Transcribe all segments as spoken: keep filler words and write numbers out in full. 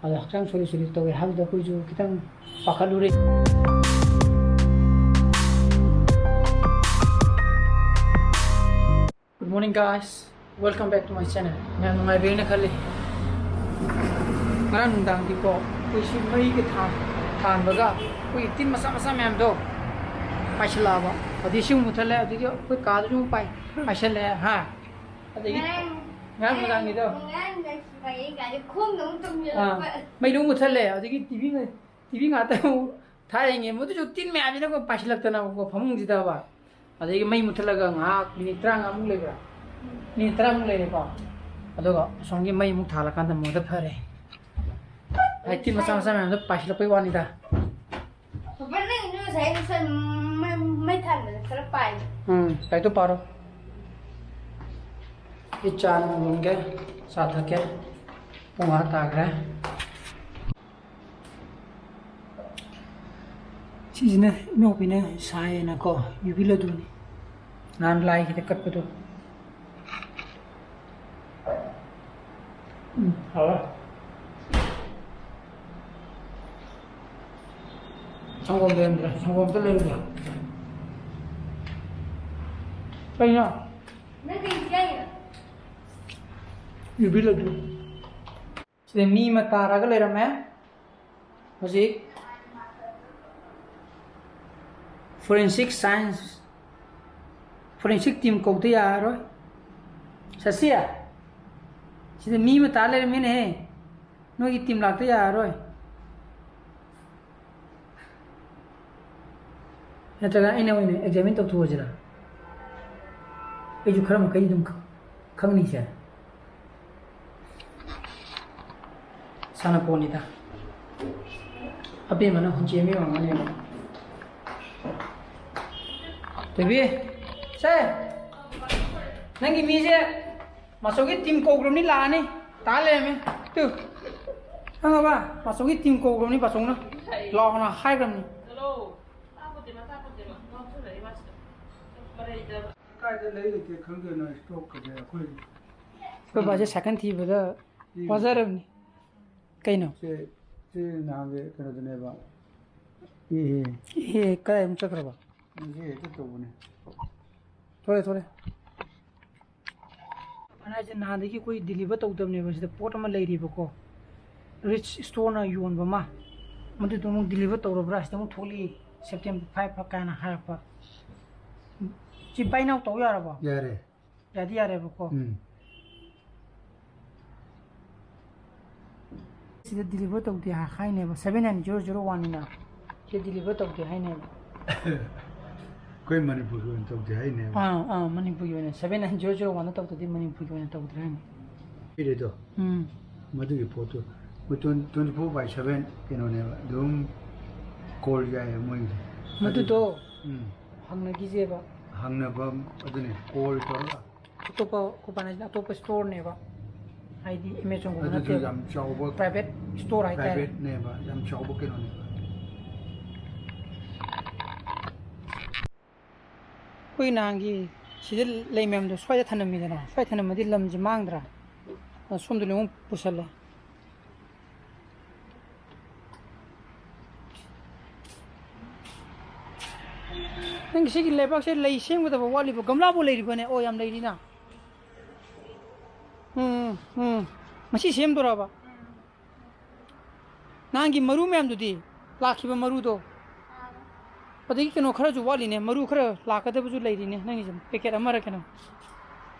ꯑꯗꯣ ꯍꯛꯆꯥꯡ Solly Solly ꯇꯧꯋꯦ ꯍꯥꯏꯕꯗ ꯑꯩꯈꯣꯏꯁꯨ ꯈꯤꯇꯪ ꯄꯥꯈꯠꯂꯨꯔꯦ꯫ Good morning, guys. Welcome back to my channel. ꯌꯥꯝ ꯅꯨꯡꯉꯥꯏꯕꯤꯔꯦꯅ ꯈꯜꯂꯤ꯫ ꯉꯔꯥꯡ ꯅꯨꯡꯗꯥꯡꯗꯤꯀꯣ, ꯑꯩꯈꯣꯏ ꯁꯤ ꯃꯩꯒ ꯊꯥꯟ-, ꯊꯥꯟꯕꯒ ꯑꯩꯈꯣꯏꯒꯤ ꯇꯤꯟ ꯃꯆꯥ ꯃꯆꯥ ꯃꯌꯥꯝꯗꯣ ꯄꯥꯏꯁꯤꯜꯂꯛꯑꯕ꯫ ꯑꯗꯨꯗꯤ ꯁꯤ ꯑꯃꯨꯛ ꯃꯨꯠꯊꯠꯂꯦ, ꯑꯗꯨꯗꯤ ꯑꯩꯈꯣꯏ ꯀꯥꯗꯁꯨ ꯑꯃꯨꯛ ꯄꯥꯏ-, ꯄꯥꯏꯁꯤꯜꯂꯦ, ꯍꯥ? ꯑꯗꯒꯤ ꯉꯔꯥꯡ ꯉꯔꯥꯡ ꯅꯨꯡꯗꯥꯡꯒꯤꯗꯣ? ꯉꯔꯥꯡ ꯅꯨꯡꯗꯥꯡ ꯁꯨꯃꯥꯏꯅ ꯀꯥꯏꯗ ꯈꯣꯡꯗ ꯑꯃꯨꯛ ꯇꯨꯝꯁꯤꯜꯂꯛꯄ꯫ ꯑꯥ, ꯃꯩ ꯂꯣꯏ ꯃꯨꯠꯊꯠꯂꯦ꯫ ꯑꯗꯒꯤ ꯇꯤ ꯚꯤ ꯃꯩ-, ꯇꯤ ꯚꯤ ꯉꯥꯛꯇ ꯑꯃꯨꯛ ꯊꯥ ꯌꯦꯡꯉꯦ, ꯃꯗꯨꯁꯨ ꯇꯤꯟ ꯃꯌꯥꯝꯁꯤꯅꯀꯣ ꯄꯥꯏꯁꯤꯜꯂꯛꯇꯅꯕꯀꯣ ꯐꯃꯨꯡꯁꯤꯗꯕ꯫ ꯑꯗꯒꯤ ꯃꯩ ꯃꯨꯠꯊꯠꯂꯒ ꯉꯥꯏꯍꯥꯛ ꯃꯤꯅꯤꯠ ꯇꯔꯥꯃꯉꯥꯃꯨꯛ ꯂꯩꯕ꯭ꯔꯥ? ꯃꯤꯅꯤꯠ ꯇꯔꯥꯃꯨꯛ ꯂꯩꯔꯦꯀꯣ꯫ ꯑꯗꯨꯒ ꯑꯁꯣꯝꯒꯤ ꯃꯩ ꯑꯃꯨꯛ ꯊꯥꯜꯂꯀꯥꯟꯗ ꯃꯨꯠꯊꯠ ꯐꯔꯦ꯫ ꯍꯥꯏ, ꯇꯤꯟ ꯃꯆꯥ ꯃꯆꯥ ꯃꯌꯥꯝꯗꯣ ꯄꯥꯏꯁꯤꯜꯂꯛꯄꯩ ꯋꯥꯅꯤꯗ꯫ ꯄꯥꯄꯥ, ꯅꯪ ꯉꯁꯥꯏ ꯉꯁꯥꯏ ꯃꯩ, ꯃꯩ ꯊꯥꯟꯕꯗ ꯈꯔ ꯄꯥꯏ꯫ ꯎꯝ, ꯂꯥꯏꯔꯤꯛꯇꯣ ꯄꯥꯔꯣ꯫ ꯑꯩ ꯆꯥ ꯅꯨꯡ ꯂꯣꯟꯒꯦ, ꯆꯥ ꯊꯛꯀꯦ꯫ ꯄꯨꯡ ꯑꯥ ꯇꯥꯈ꯭ꯔꯦ꯫ ꯁꯤꯁꯤꯅ ꯏꯅꯥꯎꯄꯤꯅ ꯁꯥꯏꯌꯦꯅꯀꯣ, ꯌꯨꯕꯤ ꯂꯗꯨꯅꯤ꯫ ꯅꯍꯥꯟ ꯂꯥꯏꯒꯤꯗ ꯀꯠꯄꯗꯣ꯫ ꯎꯝ, ꯍꯥꯎꯋꯦ꯫ ꯁꯪꯒꯣꯝ ꯂꯩꯔꯝꯗ꯭ꯔꯦ, ꯁꯪꯒꯣꯝ ꯑꯝꯇ ꯂꯩꯔꯨꯒꯦ꯫ ꯀꯩꯅꯣ? ꯅꯪ ꯀꯩ ꯆꯥꯏꯅꯣ? ꯌꯨꯕꯤ ꯂꯗꯨ꯫ ꯁꯤꯗ ꯃꯤ ꯑꯃ ꯇꯥꯔꯒ ꯂꯩꯔꯝꯃꯦ꯫ ꯍꯧꯖꯤꯛ forensic science, forensic team ꯀꯧꯗ ꯌꯥꯔꯔꯣꯏ꯫ ꯁꯁꯤ, ꯁꯤꯗ ꯃꯤ ꯑꯃ ꯇꯥ ꯂꯩꯔꯝꯃꯦꯅꯦꯍꯦ꯫ ꯅꯣꯏꯒꯤ team ꯂꯥꯛꯇ ꯌꯥꯔꯔꯣꯏ꯫ ꯅꯠꯇ꯭ꯔꯒ ꯑꯩꯅ ꯑꯣꯏꯅ examine ꯇꯧꯊꯣꯛꯑꯁꯤꯔꯥ? ꯑꯩꯁꯨ ꯈꯔ ꯃꯈꯩ ꯑꯗꯨꯝ ꯈꯪꯅꯤꯁꯦ꯫ ꯁꯥꯟꯅꯄꯣꯠꯅꯤꯗ꯫ ꯑꯕꯦꯝꯃꯅ ꯍꯨꯟꯆꯦꯟꯕꯤ ꯑꯣꯏꯔꯝꯒꯅꯦꯕ꯫ ꯊꯣꯏꯕꯤ, ꯁꯦ! ꯅꯪꯒꯤ ꯃꯤꯁꯦ ꯃꯥꯆꯧꯒꯤ team ꯀꯧꯈ꯭ꯔꯕꯅꯤ, ꯂꯥꯛꯑꯅꯤ꯫ ꯇꯥ ꯂꯩꯔꯝꯃꯦ꯫ ꯇꯨ꯫ ꯈꯪꯉꯕ? ꯃꯥꯆꯧꯒꯤ team ꯀꯧꯈ꯭ꯔꯕꯅꯤ, ꯄꯥꯆꯧꯅ꯫ ꯂꯥꯛꯑꯣꯅ ꯍꯥꯏꯈ꯭ꯔꯕꯅꯤ꯫ ꯀꯥꯏꯗ ꯂꯩꯔꯤꯒꯦ ꯈꯪꯗꯦ, ꯅꯣꯏ stock ꯀꯁꯦ ꯑꯩꯈꯣꯏ꯫ ꯑꯩꯈꯣꯏ ꯕꯥꯁꯦ ꯁꯥꯏꯀꯜ ꯊꯤꯕꯗ ꯋꯥꯖꯔꯕꯅꯤ꯫ ꯀꯩꯅꯣ? ꯁꯤ, ꯁꯤ ꯅꯍꯥꯟꯒꯤ ꯀꯩꯅꯣꯗꯨꯅꯦꯕ꯫ E, E. ꯏ, ꯀꯗꯥꯏ ꯑꯃꯨꯛ ꯆꯠꯈ꯭ꯔꯕ? ꯁꯤ ꯍꯦꯛꯇ ꯇꯧꯕꯅꯦ꯫ ꯊꯣꯛꯂꯦ, ꯊꯣꯛꯂꯦ꯫ ꯐꯅ ꯍꯥꯏꯁꯦ, ꯅꯍꯥꯟꯗꯒꯤ ꯑꯩꯈꯣꯏ deliver ꯇꯧꯗꯕꯅꯦꯕ, ꯁꯤꯗ ꯄꯣꯠ ꯑꯃ ꯂꯩꯔꯤꯕꯀꯣ, Rich Storeꯅ ꯌꯣꯟꯕ ꯑꯃ, ꯃꯗꯨꯗꯣ ꯑꯃꯨꯛ deliver ꯇꯧꯔꯕ꯭ꯔꯥ? ꯁꯤꯗ ꯑꯃꯨꯛ ꯊꯣꯛꯂꯛꯏ, September five ꯀꯥꯏꯅ ꯍꯥꯏꯔꯛꯄ꯫ ꯁꯤ buy now ꯇꯧ ꯌꯥꯔꯕꯣ? ꯌꯥꯔꯦ꯫ ꯌꯥꯗꯤ ꯌꯥꯔꯦꯕꯀꯣ꯫ ꯎꯝ꯫ ꯁꯤꯗ deliver ꯇꯧꯗꯦ ꯍꯥꯏ-, ꯍꯥꯏꯅꯦꯕ, seven nine zero zero oneꯅꯤꯅ꯫ ꯁꯤꯗ deliver ꯇꯧꯗꯦ ꯍꯥꯏꯅꯦꯕ꯫ ꯑꯩꯈꯣꯏ ꯃꯅꯤꯄꯨꯔꯒꯤ ꯑꯣꯏꯅ ꯇꯧꯗꯦ ꯍꯥꯏꯅꯦꯕ꯫ ꯑꯥ, ꯑꯥ, ꯃꯅꯤꯄꯨꯔꯒꯤ ꯑꯣꯏꯅ seven nine zero zero oneꯗ ꯇꯧꯗ꯭ꯔꯗꯤ ꯃꯅꯤꯄꯨꯔꯒꯤ ꯑꯣꯏꯅ ꯇꯧꯗ꯭ꯔꯦ ꯍꯥꯏꯅꯤ꯫ ꯄꯤꯔꯦꯗꯣ꯫ ꯎꯝ꯫ ꯃꯗꯨꯒꯤ ꯄꯣꯠꯇꯨ ꯃꯣꯏ twen-, twenty four by seven ꯀꯩꯅꯣꯅꯦꯕ, ꯑꯗꯨꯝ call ꯌꯥꯏꯌꯦ ꯃꯣꯏꯒꯤꯗꯤ꯫ ꯃꯗꯨꯗꯣ ꯎꯝ꯫ ꯍꯪꯅꯈꯤꯁꯦꯕ꯫ ꯍꯪꯅꯕ, ꯑꯗꯨꯅꯦ, call ꯇꯧꯔꯒ꯫ ꯑꯇꯣꯞꯄ company, ꯑꯇꯣꯞꯄ storeꯅꯦꯕ, ꯍꯥꯏꯗꯤ Amazonꯒꯨꯝꯕ ꯑꯗꯨꯁꯨ ꯅꯠꯇꯦꯕ꯫ ꯌꯥꯝ ꯆꯥꯎꯕ private store ꯍꯥꯏꯇꯥꯔꯦ꯫ Privateꯅꯦꯕ, ꯌꯥꯝ ꯆꯥꯎꯕ ꯀꯩꯅꯣꯅꯦꯕ꯫ ꯑꯩꯈꯣꯏ ꯅꯍꯥꯟꯒꯤ ꯁꯤꯗ ꯂꯩ ꯃꯌꯥꯝꯗꯣ ꯁ꯭ꯋꯥꯏꯗ ꯊꯅꯝꯃꯤꯗꯅ, ꯁ꯭ꯋꯥꯏꯗ ꯊꯅꯝꯃꯗꯤ ꯂꯝꯁꯦ ꯃꯥꯡꯗ꯭ꯔꯥ? ꯑ, ꯁꯣꯝꯗ ꯂꯣꯏ ꯄꯨꯁꯜꯂꯦ꯫ ꯅꯪꯒꯤ ꯁꯤꯒꯤ ꯂꯩꯕꯥꯛꯁꯦ ꯂꯩ ꯁꯦꯝꯒꯗꯕ ꯋꯥꯠꯂꯤꯕ? ꯒꯝꯂꯥꯕꯨ ꯂꯩꯔꯤꯕꯅꯦ? ꯑꯣ, ꯌꯥꯝ ꯂꯩꯔꯤꯅ꯫ ꯎꯝ, ꯎꯝ, ꯎꯝ꯫ ꯉꯁꯤ ꯁꯦꯝꯗꯣꯔꯕ? ꯅꯍꯥꯟꯒꯤ ꯃꯔꯨ ꯃꯌꯥꯝꯗꯨꯗꯤ? ꯂꯥꯛꯈꯤꯕ ꯃꯔꯨꯗꯣ? ꯑꯗꯒꯤ ꯀꯩꯅꯣ ꯈꯔꯁꯨ ꯋꯥꯠꯂꯤꯅꯦ, ꯃꯔꯨ ꯈꯔ ꯂꯥꯛꯀꯗꯕꯁꯨ ꯂꯩꯔꯤꯅꯦ ꯅꯪꯒꯤꯁꯦ, packet ꯑꯃꯔ ꯀꯩꯅꯣ꯫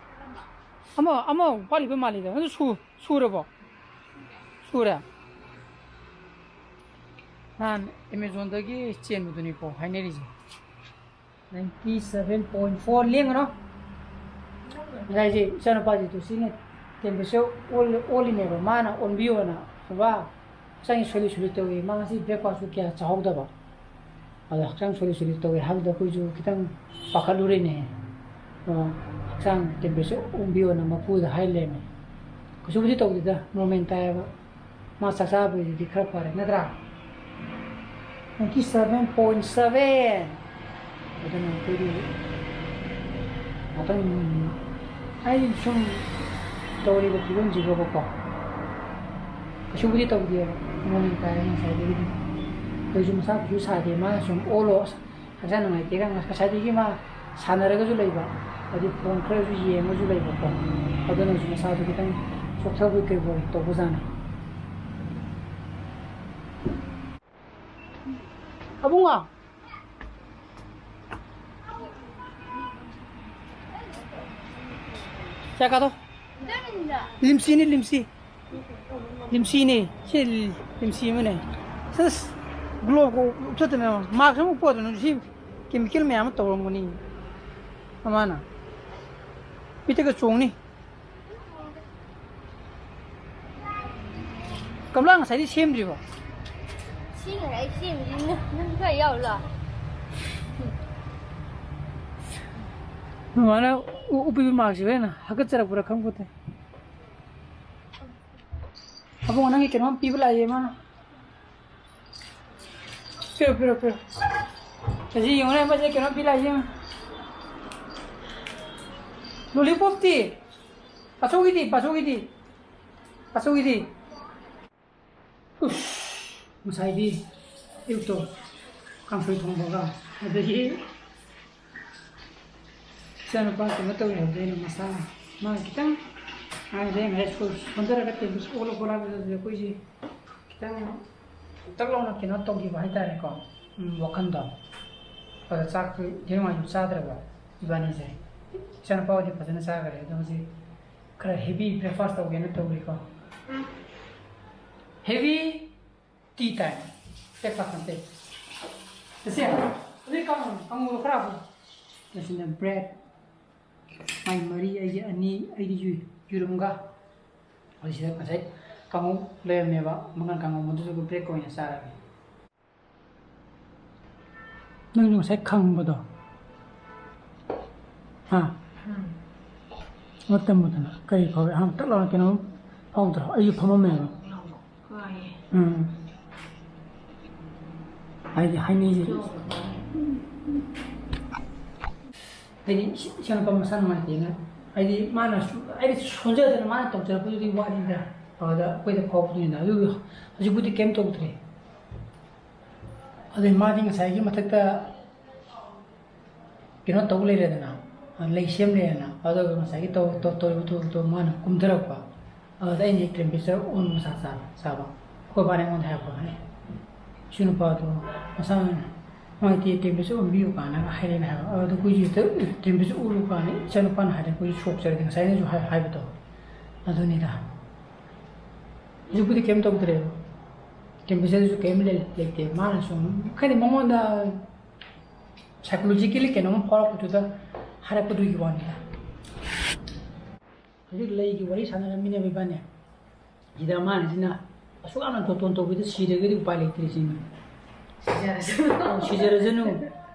ꯑꯃ, ꯑꯃ ꯋꯥꯠꯂꯤꯕ ꯃꯥꯜꯂꯤꯗ꯫ ꯑꯗꯨ ꯁꯨ-, ꯁꯨꯔꯕꯣ? ꯁꯨꯔꯦ? ꯅꯍꯥꯟ Amazonꯗꯒꯤ ꯆꯦꯟꯕꯗꯨꯅꯤꯀꯣ ꯍꯥꯏꯅꯔꯤꯁꯦ꯫ Ninety seven point four ꯂꯦꯡꯒꯅꯣ꯫ ꯉꯁꯥꯏꯁꯦ ꯏꯆꯥꯅꯨꯄꯥꯁꯤꯗ ꯁꯤꯅ temperature ꯑꯣꯜ-, ꯑꯣꯜꯂꯤꯅꯦꯕ꯫ ꯃꯥꯅ ꯑꯣꯟꯕꯤꯌꯣꯅ, "ꯕꯕꯥ, ꯍꯛꯆꯥꯡꯁꯦ ꯁꯣꯜꯂꯤ ꯁꯣꯜꯂꯤ ꯇꯧꯏ"꯫ ꯃꯥ ꯉꯁꯤ breakfastꯁꯨ ꯀꯌꯥ ꯆꯥꯍꯧꯗꯕ꯫ ꯑꯗꯣ ꯍꯛꯆꯥꯡ ꯁꯣꯜꯂꯤ ꯁꯣꯜꯂꯤ ꯇꯧꯏ ꯍꯥꯏꯕꯗ ꯑꯩꯈꯣꯏꯁꯨ ꯈꯤꯇꯪ ꯄꯥꯈꯠꯂꯨꯔꯦꯅꯦ꯫ ꯑꯗꯣ ꯍꯛꯆꯥꯡ temperature ꯑꯣꯟꯕꯤꯌꯣꯅ ꯃꯄꯨꯗ ꯍꯥꯏ ꯂꯩꯔꯝꯃꯦ꯫ ꯀꯩꯁꯨꯕꯨꯗꯤ ꯇꯧꯗꯦꯗ, normal ꯇꯥꯏꯌꯦꯕ꯫ ꯃꯥ ꯆꯥꯛ ꯆꯥꯕꯩꯗꯨꯗꯤ ꯈꯔ ꯐꯔꯦ ꯅꯠꯇ꯭ꯔꯥ? Ninety seven point seven꯫ ꯑꯗꯨꯅ ꯑꯩꯈꯣꯏꯗꯤ ꯉꯥꯛꯇꯪ ꯑꯩ ꯁꯨꯝ ꯇꯧꯔꯤꯕ ꯐꯤꯕꯝꯁꯤꯒꯕꯀꯣ, ꯀꯩꯁꯨꯕꯨꯗꯤ ꯇꯧꯗꯦꯕ, ꯃꯣꯔꯅꯤꯡ ꯇꯥꯏ ꯉꯁꯥꯏꯗꯒꯤꯗꯤ꯫ ꯀꯩꯁꯨ ꯃꯁꯥ ꯀꯩꯁꯨ ꯁꯥꯗꯦ, ꯃꯥꯅ ꯁꯨꯝ ꯑꯣꯜꯂꯣ, ꯍꯛꯆꯥꯡ ꯅꯨꯡꯉꯥꯏꯇꯦꯒ ꯉꯁꯥꯏꯗꯒꯤ ꯃꯥ ꯁꯥꯟꯅꯔꯒꯁꯨ ꯂꯩꯕ, ꯍꯥꯏꯗꯤ ꯐꯣꯟ ꯈꯔꯁꯨ ꯌꯦꯡꯉꯁꯨ ꯂꯩꯕꯀꯣ꯫ ꯑꯗꯨꯅꯁꯨ ꯃꯁꯥꯗꯣ ꯈꯤꯇꯪ ꯆꯣꯛꯊꯕꯣꯏ ꯀꯩꯕꯣꯏ ꯇꯧꯕꯖꯥꯠꯅꯤ꯫ ꯑꯕꯨꯡꯉꯣ, ꯆꯥ ꯀꯥꯗꯣ꯫ ꯂꯤꯝꯁꯤꯅꯤ, ꯂꯤꯝꯁꯤ꯫ ꯂꯤꯝꯁꯤꯅꯦ꯫ ꯁꯤ ꯂꯤꯝꯁꯤ ꯑꯃꯅꯦ꯫ ꯁꯁ, ꯒ꯭ꯂꯣꯞꯀ ꯎꯞꯊꯠꯇꯅ, ꯃꯥꯛꯁ ꯑꯃ ꯎꯞꯄꯗꯅ, ꯁꯤ ꯀꯦꯃꯤꯀꯦꯜ ꯃꯌꯥꯝ ꯑꯃ ꯇꯧꯔꯝꯒꯅꯤ꯫ ꯑꯃꯅ ꯃꯤꯠꯇꯒ ꯆꯣꯡꯅꯤ꯫ ꯀꯃꯂꯥ ꯉꯁꯥꯏꯗꯤ ꯁꯦꯝꯗ꯭ꯔꯤꯕꯣ? ꯁꯤ ꯉꯁꯥꯏ ꯁꯦꯝꯗ꯭ꯔꯤ, ꯅꯪ, ꯅꯪ ꯈꯔ ꯌꯥꯎꯔꯨ ꯂꯥꯎ꯫ ꯃꯃꯥꯅ ꯎ-, ꯎꯞꯄꯤꯕ ꯃꯥꯛꯁꯤ ꯍꯣꯔꯦꯟ ꯍꯥꯀꯠꯆꯔꯛꯄ꯭ꯔꯥ ꯈꯪꯄꯣꯠꯇꯦ꯫ ꯑꯕꯨꯡꯉꯣ, ꯅꯪꯒꯤ ꯀꯩꯅꯣꯝ ꯄꯤꯕ ꯂꯥꯛꯏꯌꯦ ꯃꯥꯅ꯫ ꯄꯤꯔꯣ, ꯄꯤꯔꯣ, ꯄꯤꯔꯣ꯫ ꯑꯁꯤ ꯌꯦꯡꯉꯨꯅꯦ, ꯃꯁꯤ ꯀꯩꯅꯣꯝ ꯄꯤ ꯂꯥꯛꯏꯁꯦ ꯌꯦꯡꯉꯨ꯫ ꯂꯣꯂꯤꯄꯣꯞꯇꯤ? ꯄꯥꯆꯧꯒꯤꯗꯤ, ꯄꯥꯆꯧꯒꯤꯗꯤ? ꯄꯥꯆꯧꯒꯤꯗꯤ? ꯎꯁ, ꯉꯁꯥꯏꯗꯤ ꯑꯌꯨꯛꯇꯣ ꯀꯥꯡꯁꯣꯏ ꯊꯣꯡꯕꯒ, ꯑꯗꯒꯤ ꯏꯆꯥꯅꯨꯄꯥ ꯀꯩꯅꯣ ꯇꯧꯋꯦ ꯍꯥꯏꯕꯗ ꯑꯩꯅ ꯃꯁꯥ, ꯃꯥ ꯈꯤꯇꯪ ꯍꯥꯏꯕꯗꯤ ꯑꯩꯅ ꯉꯁꯥꯏ ꯁꯣꯟ-, ꯁꯣꯟꯊꯔꯒ ꯇꯦꯕꯜ ꯑꯣꯜꯂ ꯈꯣꯠꯂꯛꯄꯗ ꯑꯩꯈꯣꯏꯁꯤ ꯈꯤꯇꯪ ꯇꯛ ꯂꯥꯎꯅ ꯀꯩꯅꯣ ꯇꯧꯈꯤꯕ ꯍꯥꯏꯇꯥꯔꯦꯀꯣ, ꯎꯝ, ꯋꯥꯈꯜꯗꯣ꯫ ꯑꯗ ꯆꯥꯛꯇꯨ ꯏꯊꯦꯡ ꯅꯨꯡꯉꯥꯏꯁꯨ ꯆꯥꯗ꯭ꯔꯕ ꯏꯕꯥꯅꯤꯁꯦ꯫ ꯏꯆꯥꯅꯨꯄꯥ ꯍꯣꯏꯗꯤ ꯐꯖꯅ ꯆꯥꯈ꯭ꯔꯦ, ꯑꯗꯣ ꯍꯧꯖꯤꯛ ꯈꯔ heavy breakfast ꯇꯧꯒꯦꯅ ꯇꯧꯔꯤꯀꯣ꯫ Heavy tea time, breakfast ꯅꯠꯇꯦ꯫ ꯆꯠꯁꯦ, ꯍꯧꯖꯤꯛ ꯀꯥꯡꯉꯧ, ꯀꯥꯡꯉꯧꯗꯣ ꯈꯔ ꯍꯥꯞꯄꯣ꯫ ꯃꯁꯤꯅ bread, ꯃꯥꯏ ꯃꯔꯤ, ꯑꯩꯒꯤ ꯑꯅꯤ, ꯑꯩꯗꯤ ꯌꯨ-, ꯌꯦꯔꯨꯝꯒ꯫ ꯍꯧꯖꯤꯛꯁꯤꯗ ꯉꯁꯥꯏ ꯀꯥꯡꯉꯧ ꯂꯩꯔꯝꯃꯦꯕ, ꯃꯪꯒꯟ ꯀꯥꯡꯉꯧ, ꯃꯗꯨꯁꯨ bread ꯀ ꯑꯣꯏꯅ ꯆꯥꯔꯒꯦ꯫ ꯅꯪꯁꯨ ꯉꯁꯥꯏ ꯈꯪꯕꯗꯣ? ꯍꯥ? ꯎꯝ꯫ ꯑꯃ ꯇꯝꯃꯨꯗꯅ꯫ ꯀꯔꯤ ꯐꯥꯎꯏ? ꯑꯍꯥꯟꯕ ꯇꯛ ꯂꯥꯎꯅ ꯀꯩꯅꯣꯝ ꯐꯥꯎꯗ꯭ꯔꯣ? ꯑꯩꯁꯨ ꯐꯝꯃꯝꯃꯦꯕ꯫ ꯋꯥꯏꯌꯦ꯫ ꯎꯝ꯫ ꯍꯥꯏꯗꯤ ꯍꯥꯏꯅꯩꯁꯦ꯫ ꯍꯥꯏꯗꯤ ꯏꯆ-, ꯏꯆꯥꯅꯨꯄꯥ ꯃꯁꯥ ꯅꯨꯡꯉꯥꯏꯇꯦꯅ꯫ ꯍꯥꯏꯗꯤ ꯃꯥꯅꯁꯨ, ꯑꯩꯗꯤ ꯁꯣꯟꯖꯗꯅ ꯃꯥꯅ ꯇꯧꯖꯔꯛꯄꯗꯨꯗꯤ ꯋꯥꯠꯂꯤꯗ꯫ ꯑꯗ ꯑꯩꯈꯣꯏꯗ ꯐꯥꯎꯕꯗꯨꯅꯤꯅ ꯑꯗꯨ ꯍꯧꯖꯤꯛꯄꯨꯗꯤ ꯀꯩꯝ ꯇꯧꯗ꯭ꯔꯦ꯫ ꯑꯗꯨ ꯃꯥꯗꯤ ꯉꯁꯥꯏꯒꯤ ꯃꯊꯛꯇ ꯀꯩꯅꯣ ꯇꯧ ꯂꯩꯔꯦꯗꯅ, ꯂꯩ ꯁꯦꯝ ꯂꯩꯔꯦꯅ꯫ ꯑꯗꯨꯒ ꯉꯁꯥꯏꯒꯤ ꯇꯧ-, ꯇꯧ-, ꯇꯧꯔꯤꯕ ꯊꯕꯛꯇꯣ ꯃꯥꯅ ꯀꯨꯝꯊꯔꯛꯄ꯫ ꯑꯗꯨꯗ ꯑꯩꯅ temperature ꯑꯣꯟꯕ ꯃꯁꯥ ꯆꯥꯕ, ꯆꯥꯕ꯫ ꯑꯩꯈꯣꯏ ꯕꯥꯅ ꯑꯩꯉꯣꯟꯗ ꯍꯥꯏꯔꯛꯄ, "ꯑꯦ, ꯏꯁꯨ ꯅꯨꯄꯥꯗꯣ ꯃꯁꯥ ꯅꯨꯡꯉꯥꯏꯇꯦ, temperature ꯑꯣꯟꯕꯤꯌꯨ" ꯀꯥꯏꯅꯒ ꯍꯥꯏꯔꯛꯑꯦꯅ ꯍꯥꯏꯕ꯫ ꯑꯗꯨ ꯑꯩꯈꯣꯏꯁꯨ ꯍꯦꯛꯇ temperature ꯑꯣꯜꯂꯨ ꯀꯥꯏꯅ ꯏꯆꯥꯅꯨꯄꯥꯅ ꯍꯥꯏꯔꯦ, ꯑꯩꯈꯣꯏꯁꯨ ꯁꯣꯛ ꯆꯠꯂꯗꯤ ꯉꯁꯥꯏ ꯑꯩꯅꯁꯨ ꯍꯥꯏ-, ꯍꯥꯏꯕꯗꯣ ꯑꯗꯨꯅꯤꯗ꯫ ꯍꯧꯖꯤꯛꯄꯨꯗꯤ ꯀꯩꯝ ꯇꯧꯗ꯭ꯔꯦꯕ꯫ temperatureꯁꯨ ꯀꯩꯝ ꯂꯩ-, ꯂꯩꯇꯦ꯫ ꯃꯥꯅ ꯁꯨꯝ ꯈꯪꯗꯦ, ꯃꯉꯣꯟꯗ psychologically ꯀꯩꯅꯣꯝ ꯐꯥꯎꯔꯛꯄꯗꯨꯗ ꯍꯥꯏꯔꯛꯄꯗꯨꯒꯤ ꯋꯥꯅꯤꯗ꯫ ꯍꯧꯖꯤꯛ ꯂꯩꯒꯤ ꯋꯥꯔꯤ ꯁꯥꯟꯅꯔꯝꯃꯤꯅꯦꯕ ꯏꯕꯥꯅꯤ꯫ ꯁꯤꯗ ꯃꯥꯅꯁꯤꯅ ꯑꯁꯨꯛ ꯌꯥꯝꯅ ꯖꯣꯇꯣꯟ ꯇꯧꯕꯤꯗ ꯁꯤꯔꯒꯗꯤ ꯎꯄꯥꯏ ꯂꯩꯇ꯭ꯔꯦ ꯁꯤꯅꯤ꯫ ꯁꯤꯖꯔꯁꯅꯨ꯫ ꯑꯧ, ꯁꯤꯖꯔꯁꯅꯨ꯫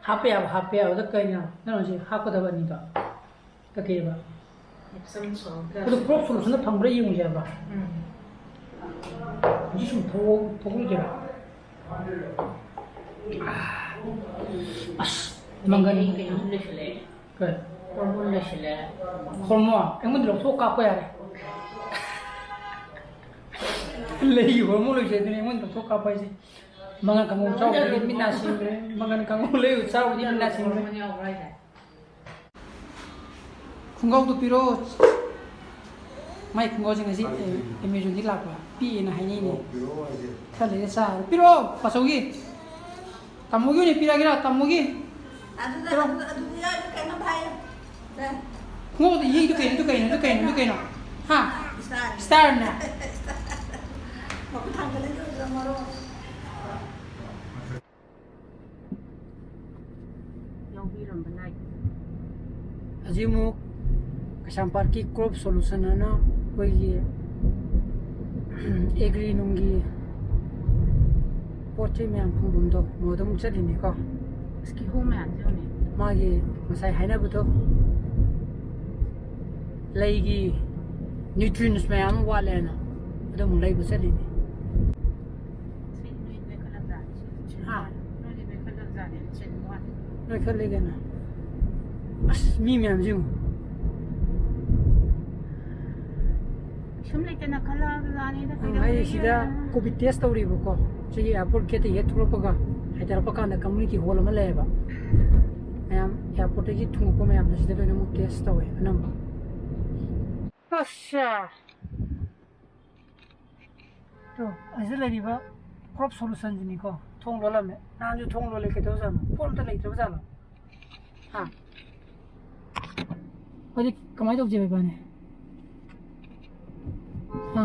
ꯍꯥꯞꯄ ꯌꯥꯕ ꯍꯥꯞꯄ ꯌꯥꯕꯗ ꯀꯩꯅꯣ ꯅꯪ ꯍꯧꯖꯤꯛ ꯍꯥꯞꯀꯗꯕ ꯑꯅꯤꯗꯣ? ꯀꯩꯀꯩꯕ? Epsom salt-ꯀ ꯑꯗꯨ crop solution-ꯗ ꯐꯪꯕ꯭ꯔꯥ ꯌꯦꯡꯉꯨꯁꯦ ꯍꯥꯏꯕ? ꯎꯝ꯫ ꯍꯧꯖꯤꯛ ꯁꯨꯝ ꯊꯣꯛ-, ꯊꯣꯛꯂꯛꯑꯣꯏꯗꯣꯏꯔꯥ? ꯑꯁ, ꯃꯪꯒꯟ꯫ ꯑꯩ ꯀꯩꯅꯣꯁꯨ ꯂꯣꯏꯁꯤꯜꯂꯦ꯫ ꯀꯩ? Hormone ꯂꯣꯏꯁꯤꯜꯂꯦ꯫ Hormone? ꯑꯩꯉꯣꯟꯗ ꯂꯧꯊꯣꯛ ꯀꯥꯞꯄ ꯌꯥꯔꯦ꯫ ꯂꯩꯒꯤ hormone ꯂꯣꯏꯁꯤꯜꯂꯦ ꯑꯗꯨꯅꯦ ꯑꯩꯉꯣꯟꯗ ꯂꯧꯊꯣꯛ ꯀꯥꯞꯄ ꯍꯥꯏꯁꯦ꯫ ꯃꯉꯥ ꯀꯥꯡꯉꯧ ꯆꯥꯎꯕꯗꯤ ꯃꯤꯠ ꯅꯥ ꯁꯤꯡꯈ꯭ꯔꯦ꯫ ꯃꯉꯥ ꯀꯥꯡꯉꯧ ꯂꯩꯔꯨ ꯆꯥꯎꯕꯗꯤ ꯃꯤꯠ ꯅꯥ ꯁꯤꯡꯈ꯭ꯔꯦ꯫ Hormone ꯌꯥꯎꯕ꯭ꯔꯥ ꯍꯥꯏꯁꯦ? ꯈꯣꯡꯒ꯭ꯔꯥꯎꯗꯣ ꯄꯤꯔꯛꯑꯣ꯫ ꯃꯥꯏ ꯈꯣꯡꯒ꯭ꯔꯥꯎꯁꯦ ꯉꯁꯤ, ꯑꯦ, Amazon-ꯗꯒꯤ ꯂꯥꯛꯄ꯫ ꯄꯤꯛꯑꯦꯅ ꯍꯥꯏꯅꯩꯅꯦ꯫ ꯑꯣ, ꯄꯤꯔꯛꯑꯣ ꯍꯥꯏꯁꯦ꯫ ꯈꯔ ꯂꯩꯔ ꯆꯥꯔꯣ꯫ ꯄꯤꯔꯛꯑꯣ, ꯄꯥꯆꯧꯒꯤ꯫ ꯇꯥꯃꯣꯒꯤ ꯑꯣꯏꯅ ꯄꯤꯔꯛꯑꯒꯦꯔꯥ? ꯇꯥꯃꯣꯒꯤ꯫ ꯑꯗꯨꯗ, ꯄꯤꯔꯛꯑꯣ꯫ ꯑꯗꯨꯗ, ꯑꯗꯨꯗꯤ ꯌꯥꯎꯗꯦ, ꯀꯩꯅꯣꯝ ꯍꯥꯏꯌꯨ꯫ ꯁꯦ꯫ ꯈꯣꯡꯒ꯭ꯔꯥꯎꯗꯣ ꯌꯦꯡꯗꯣ ꯀꯩꯅꯣ, ꯑꯗꯨ ꯀꯩꯅꯣ, ꯑꯗꯨ ꯀꯩꯅꯣ, ꯑꯗꯨ ꯀꯩꯅꯣ? ꯍꯥ? Star-ꯅꯦ꯫ Star-ꯅꯦ? Star꯫ ꯃꯈꯨꯠ ꯊꯥꯡꯒꯠꯂꯒ ꯌꯦꯡꯉꯨ ꯃꯔꯣꯟ꯫ ꯌꯥꯎꯕꯤꯔꯝꯕ ꯂꯥꯏ꯫ ꯍꯧꯖꯤꯛ ꯑꯃꯨꯛ ꯀꯩꯁꯥꯝꯄꯥꯠꯀꯤ Crop Solution ꯑꯅ ꯑꯩꯈꯣꯏꯒꯤ agri ꯅꯨꯡꯒꯤ ꯄꯣꯠ ꯆꯩ ꯃꯌꯥꯝ ꯐꯪꯐꯝꯗꯣ ꯃꯣꯏꯗ ꯑꯃꯨꯛ ꯆꯠꯂꯤꯅꯤꯀꯣ꯫ ꯑꯁ, ꯀꯤꯍꯣꯝ ꯃꯌꯥꯝꯁꯦ ꯌꯦꯡꯉꯨꯅꯦ꯫ ꯃꯥꯒꯤ ꯉꯁꯥꯏ ꯍꯥꯏꯅꯕꯗꯣ, ꯂꯩꯒꯤ nutrients ꯃꯌꯥꯝ ꯑꯃ ꯋꯥꯠꯂꯦꯅ ꯑꯗꯨ ꯑꯃꯨꯛ ꯂꯩꯕ ꯆꯠꯂꯤꯅꯤ꯫ ꯁꯤ ꯅꯣꯏ ꯅꯣꯏꯈꯠꯂꯕꯖꯥꯠꯅꯤ, ꯁꯤ꯫ ꯍꯥ? ꯅꯣꯏꯗꯤ ꯅꯣꯏꯈꯠꯂꯕꯖꯥꯠꯅꯤ, ꯁꯤ ꯋꯥꯠꯂꯤ꯫ ꯅꯣꯏꯈꯠꯂꯦ ꯀꯩꯅꯣ꯫ ꯑꯁ, ꯃꯤ ꯃꯌꯥꯝꯁꯦ ꯌꯦꯡꯉꯨ꯫ ꯁꯨꯝ ꯂꯩꯇꯅ ꯈꯜꯂꯛꯑꯕꯖꯥꯠꯅꯤꯗ, ꯑꯩ ꯀꯩꯗꯧꯔꯤꯒꯦ? ꯁꯤꯗ ꯀꯣꯚꯤꯗ ꯇꯦꯁ ꯇꯧꯔꯤꯕꯀꯣ꯫ ꯁꯤꯒꯤ ꯑꯦꯌꯥꯔꯄꯣꯔꯠ ꯒꯦꯠꯇ ꯍꯦꯛ ꯊꯣꯛꯂꯛꯄꯒ ꯍꯥꯏꯊꯔꯛꯄ ꯀꯥꯟꯗ ꯀꯝꯃ꯭ꯌꯨꯅꯤꯇꯤ ꯍꯣꯜ ꯑꯃ ꯂꯩꯌꯦꯕ꯫ ꯃꯌꯥꯝ ꯑꯦꯌꯥꯔꯄꯣꯔꯠꯇꯒꯤ ꯊꯨꯡꯉꯛꯄ ꯃꯌꯥꯝꯗꯣ ꯁꯤꯗ ꯂꯣꯏꯅꯃꯛ ꯇꯦꯁ ꯇꯧꯋꯦ ꯑꯅꯝꯕ꯫ ꯑꯁꯥ! ꯇꯣ, ꯑꯁꯤꯗ ꯂꯩꯔꯤꯕ ꯀ꯭ꯔꯣꯞ ꯁꯣꯂꯨꯁꯟꯁꯤꯅꯤꯀꯣ꯫ ꯊꯣꯡ ꯂꯣꯜꯂꯝꯃꯦ꯫ ꯅꯍꯥꯟꯁꯨ ꯊꯣꯡ ꯂꯣꯜꯂꯦ, ꯀꯩꯗꯧꯖꯥꯠꯅꯣ? ꯄꯣꯠ ꯑꯝꯇ ꯂꯩꯇ꯭ꯔꯕ ꯖꯥꯠꯂꯣ? ꯍꯥ? ꯍꯧꯖꯤꯛ ꯀꯃꯥꯏꯅ ꯇꯧꯁꯦꯕ ꯏꯕꯥꯅꯤ? ꯍꯥ?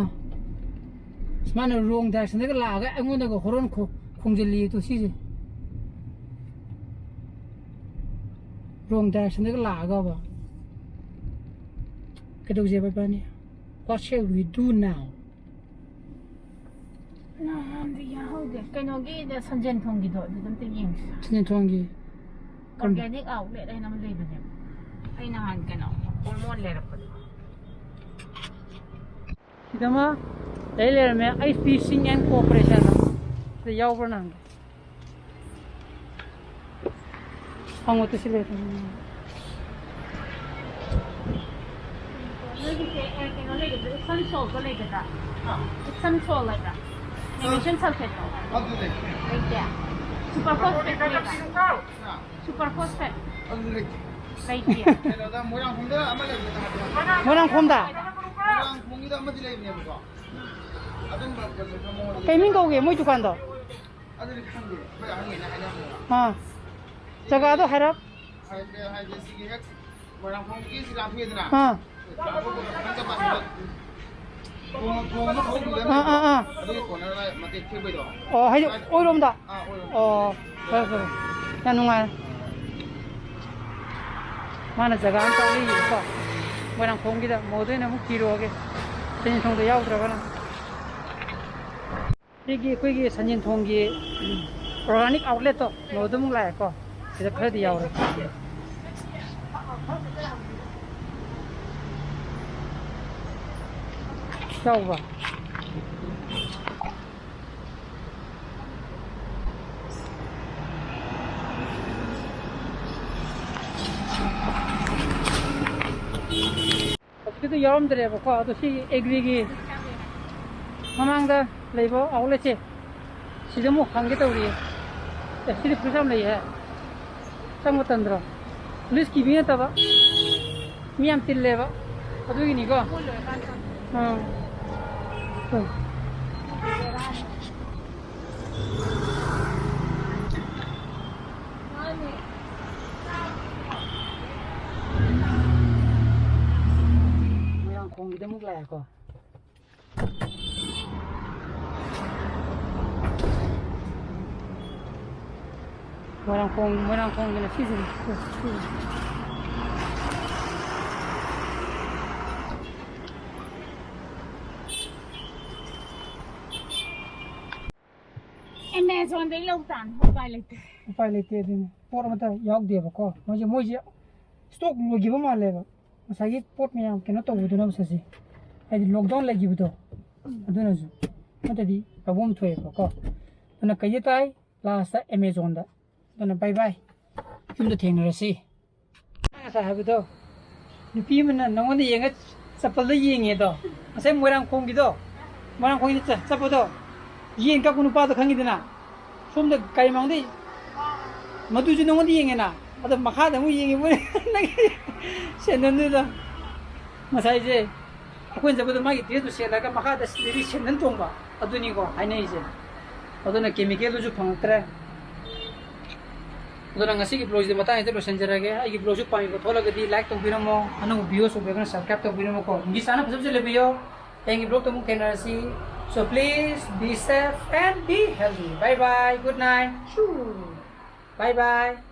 ꯁꯨꯃꯥꯏꯅ ꯔꯣꯡ ꯗꯥꯏꯔꯦꯛꯁꯟꯗꯒ ꯂꯥꯛꯑꯒ ꯑꯩꯉꯣꯟꯗꯒ ꯍꯣꯔꯣꯟ ꯈꯣ-, ꯈꯣꯡꯖꯤꯜꯂꯤ ꯇꯣ ꯁꯤꯁꯦ꯫ ꯔꯣꯡ ꯗꯥꯏꯔꯦꯛꯁꯟꯗꯒ ꯂꯥꯛꯑꯒꯕ꯫ ꯀꯩꯗꯧꯁꯦꯕ ꯏꯕꯥꯅꯤ? What shall we do now? ꯅꯍꯥꯟꯗꯤ ꯌꯥꯍꯧꯗꯦ꯫ ꯀꯩꯅꯣꯒꯤꯗ ꯁꯟꯖꯦꯟ ꯊꯣꯡꯒꯤꯗꯣ ꯑꯗꯨꯗ ꯑꯝꯇ ꯌꯦꯡꯁꯤ꯫ ꯁꯟꯖꯦꯟ ꯊꯣꯡꯒꯤ ꯀꯔꯝꯕ? Organic outlet ꯍꯥꯏꯅ ꯑꯃ ꯂꯩꯕꯅꯦꯕ꯫ ꯑꯩ ꯅꯍꯥꯟ ꯀꯩꯅꯣ ꯍꯣꯔꯃꯣꯟ ꯂꯩꯔꯛꯄꯗꯣ꯫ ꯁꯤꯗ ꯑꯃ ꯂꯩ ꯂꯩꯔꯝꯃꯦ, H P Singh and Corporation꯫ ꯁꯤꯗ ꯌꯥꯎꯕ꯭ꯔꯥ ꯅꯍꯥꯟ? ꯍꯪꯉꯣ ꯇꯨ ꯁꯤ ꯂꯩ꯫ ꯅꯣꯏꯒꯤꯁꯦ, ꯑꯦ, ꯀꯩꯅꯣ ꯂꯩꯒꯗ꯭ꯔꯥ? Epsom salt ꯂꯩꯒꯗ꯭ꯔꯥ? Epsom salt ꯂꯩꯕ꯭ꯔꯥ? Magnesium sulfateꯇꯣ? ꯑꯗꯨ ꯂꯩꯇꯦ꯫ ꯂꯩꯇꯦ? Super phosphate ꯂꯩꯕ꯭ꯔꯥ? ꯍꯥ? Super phosphate? ꯑꯗꯨ ꯂꯩꯇꯦ꯫ ꯂꯩꯇꯦ꯫ ꯀꯩꯅꯣꯗ, ꯃꯣꯏꯔꯥꯡꯈꯣꯝꯗ ꯑꯃ ꯂꯩꯕꯗꯣ ꯍꯥꯏꯕ꯭ꯔꯥ? ꯃꯣꯏꯔꯥꯡꯈꯣꯝꯗ? ꯃꯣꯏꯔꯥꯡꯈꯣꯝꯒꯤꯗ ꯑꯃꯗꯤ ꯂꯩꯕꯅꯦꯕꯀꯣ꯫ ꯑꯗꯨꯝꯕ ꯄꯣꯠ ꯆꯩ ꯈꯔ ꯃꯉꯣꯟꯗ ꯀꯩ ꯃꯤꯡ ꯀꯧꯒꯦ ꯃꯣꯏ ꯗꯨꯀꯥꯟꯗꯣ? ꯑꯗꯨꯗꯤ ꯈꯪꯗꯦ꯫ ꯑꯩꯈꯣꯏ ꯑꯍꯟꯈꯩꯅ ꯍꯥꯏꯅꯕꯅꯦꯕ꯫ ꯑꯥ꯫ ꯖꯒꯥꯗꯣ ꯍꯥꯏꯔꯞ? ꯍꯥꯏꯗꯤ, ꯍꯥꯏꯗꯤ ꯁꯤꯒꯤ ꯍꯦꯛ ꯃꯣꯏꯔꯥꯡꯈꯣꯝꯒꯤ ꯁꯤ ꯂꯥꯟꯊꯣꯛꯑꯦꯗꯅ꯫ ꯑꯥ꯫ ꯂꯥꯟꯊꯣꯛꯄꯒ ꯈꯤꯇꯪ ꯆꯠꯄ ꯑꯁꯤꯗ ꯊꯣꯡ, ꯊꯣꯡ ꯑꯃ ꯍꯧꯈꯤꯗꯅ꯫ ꯑꯥ, ꯑꯥ, ꯑꯥ꯫ ꯑꯗꯨꯒꯤ ꯀꯣꯟꯅꯔ ꯃꯇꯦꯛ ꯊꯦꯛꯄꯩꯗꯣ꯫ ꯑꯣ, ꯍꯥꯏꯗꯤ ꯑꯣꯏꯔꯣꯝꯗ? ꯑꯥ, ꯑꯣꯏꯔꯣꯝꯗ꯫ ꯑꯣ, ꯐꯔꯦ, ꯐꯔꯦ꯫ ꯌꯥꯝ ꯅꯨꯡꯉꯥꯏꯔꯦ꯫ ꯃꯥꯅ ꯖꯒꯥ ꯑꯃ ꯇꯥꯛꯂꯛꯏꯕꯀꯣ꯫ ꯃꯣꯏꯔꯥꯡꯈꯣꯝꯒꯤꯗ ꯃꯣꯗ ꯑꯣꯏꯅ ꯑꯃꯨꯛ ꯊꯤꯔꯨꯔꯒꯦ꯫ ꯁꯦꯟꯖꯦꯟ ꯊꯣꯡꯗ ꯌꯥꯎꯗ꯭ꯔꯒꯅ꯫ ꯁꯤꯒꯤ ꯑꯩꯈꯣꯏꯒꯤ ꯁꯟꯖꯦꯟ ꯊꯣꯡꯒꯤ organic outletꯇꯣ ꯃꯣꯗ ꯑꯃꯨꯛ ꯂꯥꯛꯑꯦꯀꯣ꯫ ꯁꯤꯗ ꯈꯔꯗꯤ ꯌꯥꯎꯔꯦ꯫ ꯌꯥꯎꯕ꯭ꯔꯥ? ꯍꯧꯖꯤꯛꯀꯤ ꯑꯗꯨ ꯌꯥꯎꯔꯝꯗ꯭ꯔꯦꯕꯀꯣ꯫ ꯑꯗꯣ ꯁꯤ ꯑꯦꯒ꯭ꯔꯤꯒꯤ ꯃꯃꯥꯡꯗ ꯂꯩꯕ ꯑꯥꯎꯠꯂꯦꯠꯁꯦ, ꯁꯤꯗ ꯑꯃꯨꯛ ꯍꯪꯒꯦ ꯇꯧꯔꯤꯌꯦ꯫ ꯑꯦ, ꯁꯤꯗꯤ ꯐꯨꯔꯤꯠ ꯌꯥꯝ ꯂꯩꯍꯦ꯫ ꯆꯪꯕ ꯇꯟꯗ꯭ꯔꯣ? ꯄꯨꯂꯤꯁ ꯀꯤꯕꯤ ꯅꯠꯇꯕ, ꯃꯤ ꯌꯥꯝ ꯇꯤꯜꯂꯦꯕ, ꯑꯗꯨꯒꯤꯅꯤꯀꯣ꯫ ꯑꯥ꯫ ꯃꯣꯏꯔꯥꯡꯈꯣꯡꯒꯤꯗ ꯑꯃꯨꯛ ꯂꯥꯛꯑꯦꯀꯣ꯫ ꯃꯣꯏꯔꯥꯡꯈꯣꯡ, ꯃꯣꯏꯔꯥꯡꯈꯣꯡꯒꯤꯅ ꯁꯤꯁꯤꯅꯤ꯫ ꯑꯦꯃꯦꯖꯣꯟꯗꯩ ꯂꯧ ꯇꯥꯅꯤ, ꯎꯄꯥꯏ ꯂꯩꯇꯦ꯫ ꯎꯄꯥꯏ ꯂꯩꯇꯦ ꯑꯗꯨꯅꯤ꯫ ꯄꯣꯠ ꯑꯃꯠꯇ ꯌꯥꯎꯗꯦꯕꯀꯣ꯫ ꯃꯣꯏꯁꯦ, ꯃꯣꯏꯁꯦ ꯁ꯭ꯇꯣꯛ ꯂꯣꯏꯈꯤꯕ ꯃꯥꯜꯂꯦꯕ꯫ ꯉꯁꯥꯏꯒꯤ ꯄꯣꯠ ꯃꯌꯥꯝ ꯀꯩꯅꯣ ꯇꯧꯕꯗꯨꯅ ꯉꯁꯥꯏꯁꯦ, ꯍꯥꯏꯗꯤ ꯂꯣꯛꯗꯥꯎꯟ ꯂꯩꯈꯤꯕꯗꯣ, ꯑꯗꯨꯅꯁꯨ꯫ ꯅꯠꯇ꯭ꯔꯗꯤ ꯂꯧꯐꯝ ꯊꯣꯛꯑꯦꯕꯀꯣ꯫ ꯑꯗꯨꯅ ꯀꯩꯗ ꯇꯥꯏ? ꯂꯥꯁꯇ ꯑꯦꯃꯦꯖꯣꯟꯗ꯫ ꯑꯗꯨꯅ ꯕꯥꯏ ꯕꯥꯏ꯫ ꯌꯨꯝꯗ ꯊꯦꯡꯅꯔꯁꯤ꯫ ꯉꯁꯥꯏ ꯍꯥꯏꯕꯗꯣ, ꯅꯨꯄꯤ ꯑꯃꯅ ꯅꯉꯣꯟꯗ ꯌꯦꯡꯉ ꯆꯄꯜꯗ ꯌꯦꯡꯉꯦꯗꯣ, ꯉꯁꯥꯏ ꯃꯣꯏꯔꯥꯡꯈꯣꯡꯒꯤꯗꯣ, ꯃꯣꯏꯔꯥꯡꯈꯣꯡꯒꯤ ꯆ-, ꯆꯠꯄꯗꯣ, ꯌꯦꯟ ꯀꯛꯄ ꯅꯨꯄꯥꯗꯣ ꯈꯪꯉꯤꯗꯅ, ꯁꯣꯝꯗ ꯒꯥꯔꯤ ꯃꯥꯡꯗꯩ ꯃꯗꯨꯁꯨ ꯅꯉꯣꯟꯗ ꯌꯦꯡꯉꯦꯅ, ꯑꯗꯣ ꯃꯈꯥꯗ ꯑꯃꯨꯛ ꯌꯦꯡꯉꯤꯕ ꯅꯪꯒꯤ ꯁꯦꯟꯗꯟꯗꯨꯗ꯫ ꯉꯁꯥꯏꯁꯦ ꯑꯩꯈꯣꯏꯅ ꯆꯠꯄꯗꯣ ꯃꯥꯒꯤ ꯗ꯭ꯔꯦꯁꯇꯨ ꯁꯦꯠꯂꯒ ꯃꯈꯥꯗ ꯁꯤꯗꯗꯤ ꯁꯦꯟꯗꯟ ꯇꯣꯡꯕ, ꯑꯗꯨꯅꯤꯀꯣ ꯍꯥꯏꯅꯔꯤꯁꯦ꯫ ꯑꯗꯨꯅ ꯀꯦꯃꯤꯀꯦꯜꯗꯨꯁꯨ ꯐꯪꯉꯛꯇ꯭ꯔꯦ꯫ ꯑꯗꯨꯅ ꯉꯁꯤꯒꯤ ꯕ꯭ꯂꯣꯒꯁꯤꯗꯤ ꯃꯇꯥꯡꯁꯤꯗ ꯂꯣꯏꯁꯤꯟꯖꯔꯒꯦ꯫ ꯑꯩꯒꯤ ꯕ꯭ꯂꯣꯒꯁꯨ ꯄꯥꯝꯕꯤꯕ ꯊꯣꯛꯂꯒꯗꯤ ꯂꯥꯏꯛ ꯇꯧꯕꯤꯔꯝꯃꯣ, ꯑꯅꯧꯕ ꯚꯤꯌꯨꯁ ꯑꯣꯏꯕꯤꯔꯒꯅ ꯁꯕꯁꯀ꯭ꯔꯥꯏꯕ ꯇꯧꯕꯤꯔꯝꯃꯣꯀꯣ꯫ ꯏꯪꯂꯤꯁ ꯆꯥꯅ ꯐꯖ ꯐꯖ ꯂꯩꯕꯤꯌꯣ꯫ ꯍꯌꯦꯡꯒꯤ ꯕ꯭ꯂꯣꯒꯇ ꯑꯃꯨꯛ ꯊꯦꯡꯅꯔꯁꯤ꯫ So please be safe and be healthy. Bye bye. Good night. Shoo. Bye bye.